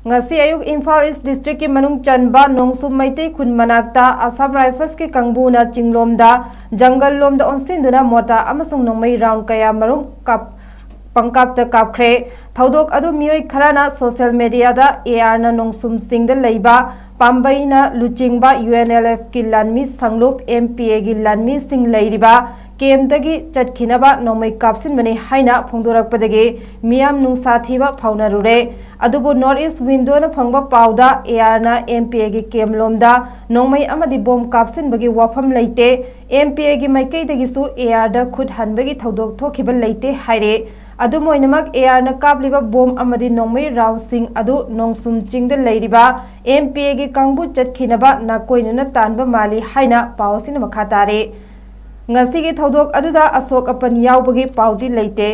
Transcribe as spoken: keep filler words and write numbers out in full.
ꯉꯁꯤ ꯑꯌꯨꯛ ꯏꯝꯐꯥꯜ ꯏꯁ ꯗꯤꯁꯇ꯭ꯔꯤꯛꯀꯤ ꯃꯅꯨꯡ ꯆꯟꯕ ꯅꯣꯡꯁꯨꯝ ꯃꯩꯇꯩ ꯈꯨꯟ ꯃꯅꯥꯛꯇ ꯑꯁꯥꯝ ꯔꯥꯏꯐꯜꯁꯀꯤ ꯀꯥꯡꯕꯨꯅ ꯆꯤꯡꯂꯣꯝꯗ ꯖꯪꯒꯜ ꯂꯣꯝꯗ ꯑꯣꯟꯁꯤꯟꯗꯨꯅ ꯃꯣꯇꯥ ꯑꯃꯁꯨꯡ ꯅꯣꯡꯃꯩ ꯔꯥꯎꯟ ꯀꯌꯥ ꯃꯔꯨꯝ ꯀꯥꯞ-, ꯄꯪꯀꯥꯞꯇ ꯀꯥꯞꯈ꯭ꯔꯦ꯫ ꯊꯧꯗꯣꯛ ꯑꯗꯨ ꯃꯤꯑꯣꯏ ꯈꯔꯅ ꯁꯣꯁꯤꯌꯦꯜ ꯃꯦꯗꯤꯌꯥꯗ ꯑꯦ ꯑꯥꯔꯅ ꯅꯣꯡꯁꯨꯝ ꯆꯤꯡꯗ ꯂꯩꯕ ꯄꯥꯝꯕꯩꯅ ꯂꯨꯆꯤꯡꯕ ꯌꯨ ꯑꯦꯟ ꯑꯦꯜ ꯑꯦꯐꯀꯤ ꯂꯥꯟꯃꯤ ꯁꯪꯂꯨꯞ ꯑꯦꯝ ꯄꯤ ꯑꯦꯒꯤ ꯂꯥꯟꯃꯤꯁꯤꯡ ꯂꯩꯔꯤꯕ ꯀꯦꯝꯗꯒꯤ ꯆꯠꯈꯤꯅꯕ ꯅꯣꯡꯃꯩ ꯀꯥꯞꯁꯤꯟꯕꯅꯤ ꯍꯥꯏꯅ ꯐꯣꯡꯗꯣꯔꯛꯄꯗꯒꯤ ꯃꯤꯌꯥꯝ ꯅꯨꯡꯁꯥ ꯊꯤꯕ ꯐꯥꯎꯅꯔꯨꯔꯦ꯫ ꯑꯗꯨꯕꯨ ꯅꯣꯔꯠ ꯏꯁ ꯋꯤꯟꯗꯣꯅ ꯐꯪꯕ ꯄꯥꯎꯗ ꯑꯦ ꯑꯥꯔꯅ ꯑꯦꯝ ꯄꯤ ꯑꯦꯒꯤ ꯀꯦꯝ ꯂꯣꯝꯗ ꯅꯣꯡꯃꯩ ꯑꯃꯗꯤ ꯕꯣꯝ ꯀꯥꯞꯁꯤꯟꯕꯒꯤ ꯋꯥꯐꯝ ꯂꯩꯇꯦ꯫ ꯑꯦꯝ ꯄꯤ ꯑꯦꯒꯤ ꯃꯥꯏꯀꯩꯗꯒꯤꯁꯨ ꯑꯦ ꯑꯥꯔꯗ ꯈꯨꯠ ꯍꯟꯕꯒꯤ ꯊꯧꯗꯣꯛ ꯊꯣꯛꯈꯤꯕ ꯂꯩꯇꯦ ꯍꯥꯏꯔꯦ꯫ ꯑꯗꯨꯝ ꯑꯣꯏꯅꯃꯛ, ꯑꯦ ꯑꯥꯔꯅ ꯀꯥꯞꯂꯤꯕ ꯕꯣꯝ ꯑꯃꯗꯤ ꯅꯣꯡꯃꯩ ꯔꯥꯎꯟꯁꯤꯡ ꯑꯗꯨ ꯅꯣꯡꯁꯨꯝ ꯆꯤꯡꯗ ꯂꯩꯔꯤꯕ ꯑꯦꯝ ꯄꯤ ꯑꯦꯒꯤ ꯀꯥꯡꯕꯨ ꯆꯠꯈꯤꯅꯕ ꯅꯥꯀꯣꯏꯅꯅ ꯇꯥꯟꯕ ꯃꯥꯜꯂꯤ ꯍꯥꯏꯅ ꯄꯥꯎ ꯑꯁꯤꯅ ꯃꯈꯥ ꯇꯥꯔꯦ꯫ ꯉꯁꯤꯒꯤ ꯊꯧꯗꯣꯛ ꯑꯗꯨꯗ ꯑꯁꯣꯛ ꯑꯄꯟ ꯌꯥꯎꯕꯒꯤ ꯄꯥꯎꯗꯤ ꯂꯩꯇꯦ꯫